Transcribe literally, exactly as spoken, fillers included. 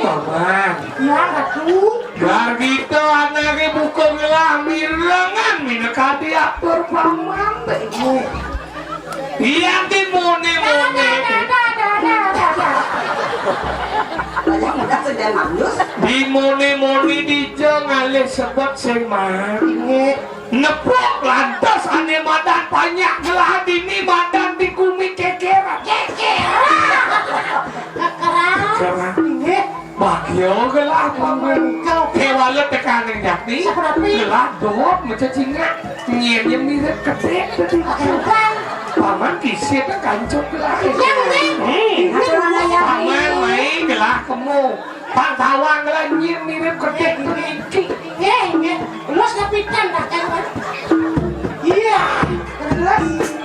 Paman. Ya, Ratu. Gargita anake buka ngelah mirengan minakadi atur paman. Iya, dimone-mone. Banyak mudah sedang manus. Dimone-mone dija ngalih sebet sing mari. Nepuk lantas ane madan panjak ngelah dini madan di gumi kekeran. Kekeran. Kekeran. Kekeran. Nggih. Bagya gelah paman. Kewala tekaning jati. Saprapi? Gelah dot maca cingak. Nyen mirip kedek tadi. Kekeran. Paman kisit kancut gelah. Nggih, nggih. Hmm. Paman mai gelah kemu. Pak tawang gelah nyen mirip kedek tadi. Nggih, nggih. Lus kepitan dah kan. Iya. Terus.